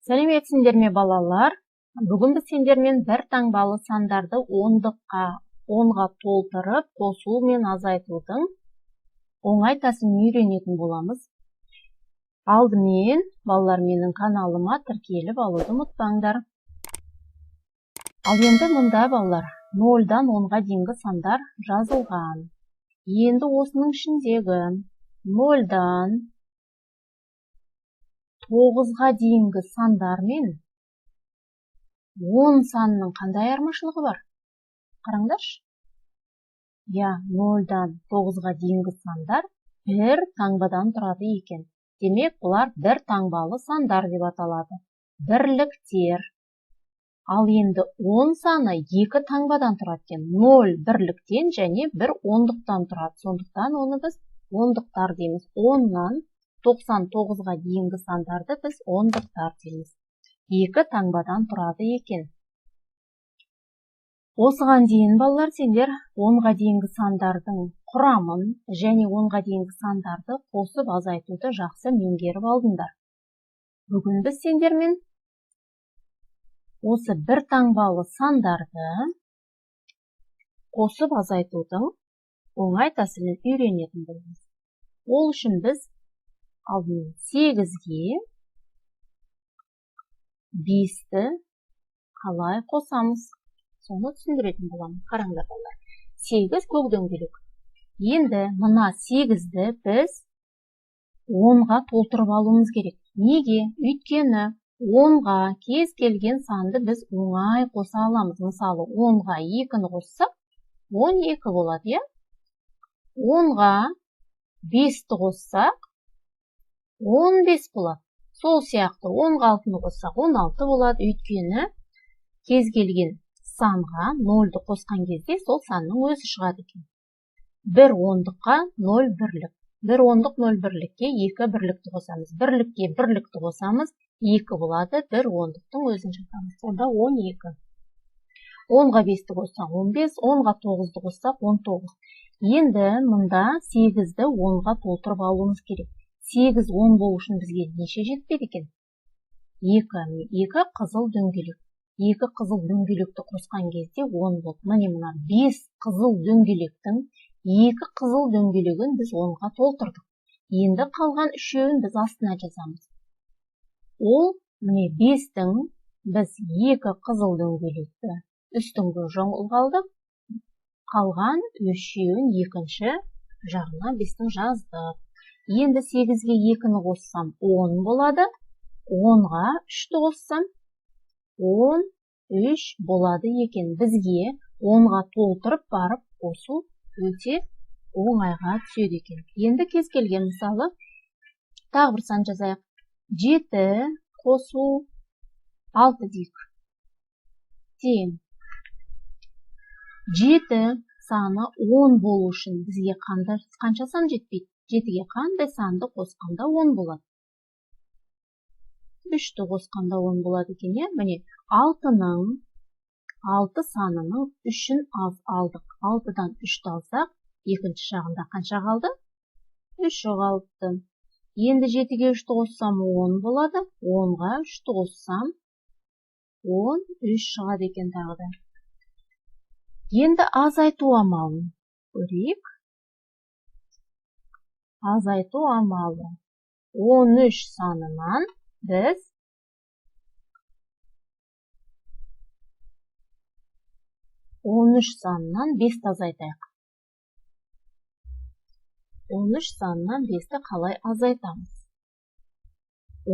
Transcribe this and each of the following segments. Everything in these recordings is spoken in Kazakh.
Сәлеметсіңдер ме, балалар? Бүгін біз сендермен бір таңбалы сандарды ондыққа, онға толтырып, қосу мен азайтудың оңай тәсілін үйренетін боламыз. Алдымен, балалар, менің каналыма тіркеліп алуды ұмытпаңдар. Ал енді мұнда, балалар, 0-дан 10-ға дейінгі сандар жазылған. Енді осының ішіндегі 0-дан 9-ға дейінгі сандар мен 10 санының қандай айырмашылығы бар? Қараңдаршы. Иә, 0-дан 9-ға дейінгі сандар бір таңбадан тұрады екен. Демек, бұлар бір таңбалы сандар деп аталады. Бірліктер. Ал енді 10 саны екі таңбадан тұрады екен. 0 бірліктен және 1 ондықтан тұрады. Сондықтан оны біз ондықтар дейміз. 10-нан 99-ға дейінгі сандарды біз ондықтар дейміз. Екі таңбадан тұрады екен. Осыған дейін, балалар, сендер 10-ға дейінгі сандардың құрамын және 10-ға дейінгі сандарды қосып азайтуды жақсы меңгеріп алдыңдар. Бүгін біз сендермен осы бір таңбалы сандарды қосып азайтудың оңай тәсілін үйренетін боламыз. Ол үшін біз алдымен 8-ге 5-ті қалай қосамыз? Соны түсіндіретін боламын. Қараңдар, балалар. 8 көк дөңгелек. Енді мына 8-ді біз 10-ға толтырып алуымыз керек. Неге? Өйткені 10-ға кез келген санды біз оңай қоса аламыз. Мысалы, 10-ға 2-ні қоссақ, 12 болады, иә? 10-ға 5-ті қоссақ, 15 болады. Сол сияқты 10-ға 6-ны қоссақ, 16 болады. Өйткені кез келген санға 0-ды қосқан кезде сол санның өзі шығады екен. 1 ондыққа 0 бірлік. 1 ондық 0 бірлікке 2 бірлікті қосамыз. Бірлікке бірлікті қосамыз, 2 болады. 1 ондықтың өзін жазамыз. Сонда 12. 10-ға 5-ті қоссақ 15, 10-ға 9-ды қоссақ 19. Енді мұнда 8-ді 10-ға толтырып алуымыз керек. 8 10 болу үшін бізге неше жетпейді екен? 2. 2 қызыл дөңгелек. 2 қызыл дөңгелекті қосқан кезде 10 болды. Міне мына 5 қызыл дөңгелектің 2 қызыл дөңгелегін біз 10-ға толтырдық. Енді қалған үшеуін біз астына жазамыз. Ол міне 5-тің біз 2 қызыл дөңгелекті үстіңгі жоңғылға алдық. Қалған үшеуін екінші жағына 5-тің жаздық. Енді 8-ге 2-ні қоссам 10 болады. 10-ға 3-ті қоссам 13 болады екен. Бізге 10-ға толтырып барып қосу өте оңайға түседі екен. Енді кез келген мысалы тағы бір сан жазайық. 7 қосу 6 дейік. Тең. 7 саны 10 болу үшін бізге қанша сан жетпейді? 7-ге қандай санды қосқанда 10 болады? 3-ті қосқанда 10 болады екен, иә? Міне, 6 санының 3-ін аз алдық. 6-дан 3-ті алсақ, екінші жағында қанша қалды? 3 қалыпты. Енді 7-ге 3-ті қоссам 10 болады. 10-ға 3-ті қоссам 13 шығады екен тағы да. Енді азайту амалын көрейік. Азайту амалы 13 санынан біз 13 санынан 5-ті азайтайық. 13 санынан 5-ті қалай азайтамыз?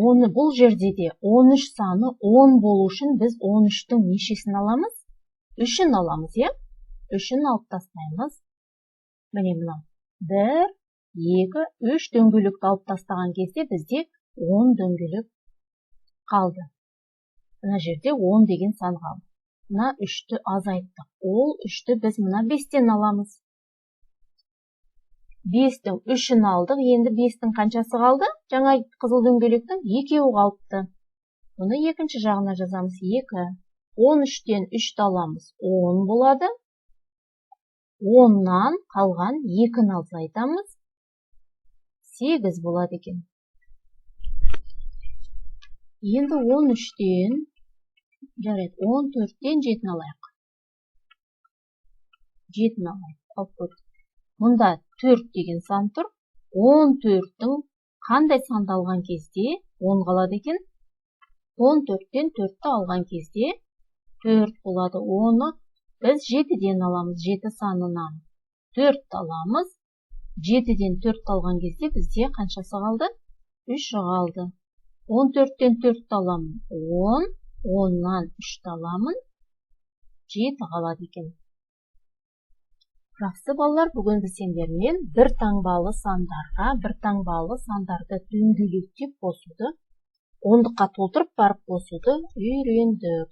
Оны бұл жерде де 13 саны 10 болу үшін біз 13-тің нешесін аламыз? 3-ін аламыз, иә? 3-ін алып тастаймыз. Міне мынау 1, 2, 3 дөңгелекті алып тастаған кезде бізде 10 дөңгелек қалды. Мына жерде 10 деген сан қалды. Мына 3-ті азайттық. Ол 3-ті біз мына 5-тен аламыз. 5-тің 3-ін алдық. Енді 5-тің қаншасы қалды? Жаңа қызыл дөңгелектің 2-еуі қалыпты. Бұны екінші жағына жазамыз. 2. 13-тен 3-ті аламыз. 10 болады. 10-нан қалған 2-ні азайтамыз. 8 болады екен. Енді 13-тен, жарайды, 14-тен 7-ні алайық. 7-ні алайық, алып көрдік. Мұнда 4 деген сан тұр. 14-тің қандай санды алған кезде 10 қалады екен? 14-тен 4-ті алған кезде 4 болады. Оны біз 7-ден аламыз. 7 санынан 4-ті аламыз. 7-ден 4-ті алған кезде бізде қаншасы қалды? 3 қалды. 14-тен 4-ті аламын. 10, 10-нан 3-ті аламын. 7 қалады екен. Жақсы, балалар, бүгін біз сендермен бір таңбалы сандарға бір таңбалы сандарды дөңгелектеп қосуды, ондыққа толтырып барып қосуды үйрендік.